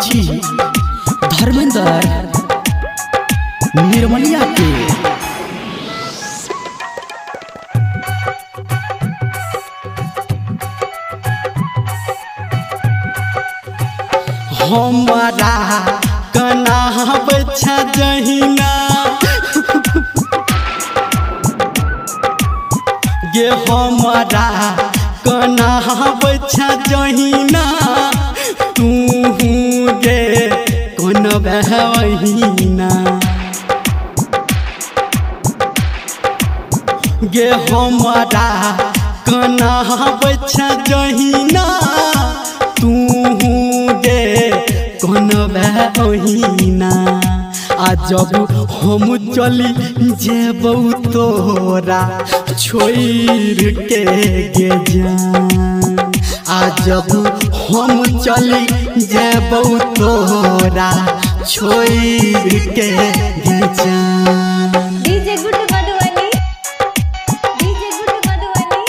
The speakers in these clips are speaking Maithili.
छी धर्मेंद्र निर्मलिया के। हमारा कनाबै छै जहिना गे, हमारा कनाबै छै जहिना तू गे कोनबै वहिना गे। हमारा कनाबै छै जहिना तू गे कोनबै ओहिना। आ जब हम चली जेबौ तोरा छोड़ के गे जान, आ जब हम चली जेबौ तोरा छोड़ के गे जान। DJ good Madhubani, DJ good Madhubani,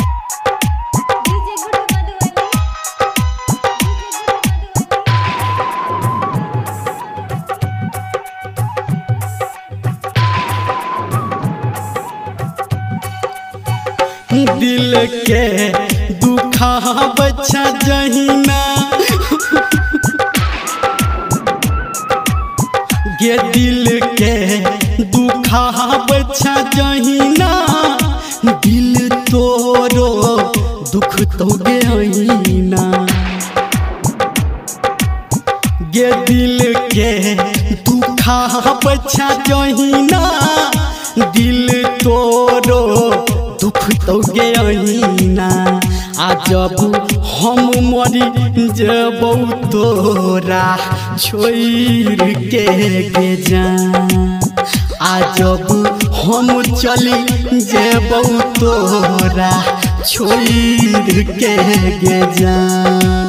DJ good Madhubani. दिल के दुखाबै छै जहिना गे, दिल के दुखाबै छै जहिना दिल तोरो दुख तो गे अहिना गे। दिल के दुखाबै छै जहिना दिल तोरो दुख तो गे अहिना। आ जब हम मरी जेबौ तोरा छोड़ के गे जान, आ जब हम चली जेबौ तोरा छोड़ के गे जान।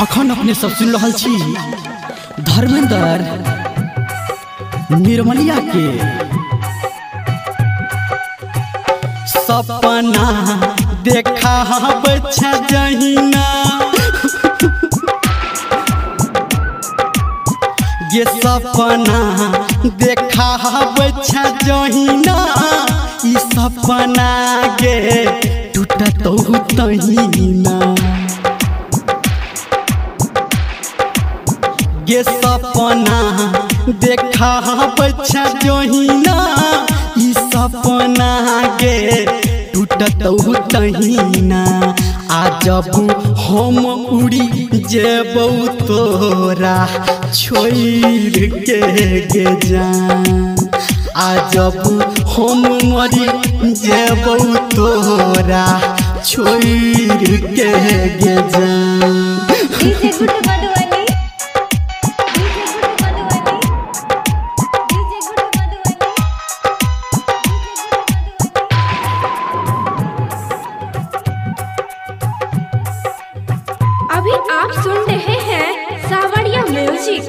अखन अपने सब सुन रहल छी धर्मेंद्र निर्मलिया के। सपना देखाबै छै जहिना गे, सपना देखाबै छै जहिना ई सपना गे टूटतौ तहिना गे। सपना देखाबै छै जहिना ई सपना गे टूटतौ तहिना। आ जब हम उड़ी जेबौ तोरा छोड़ के गे जान, आ जब हम मरी जेबौ तोरा छोड़ के गे जान। DJ good Madhubani, DJ good Madhubani, DJ good Madhubani. अभी आप सुन रहे हैं सावरिया म्यूजिक।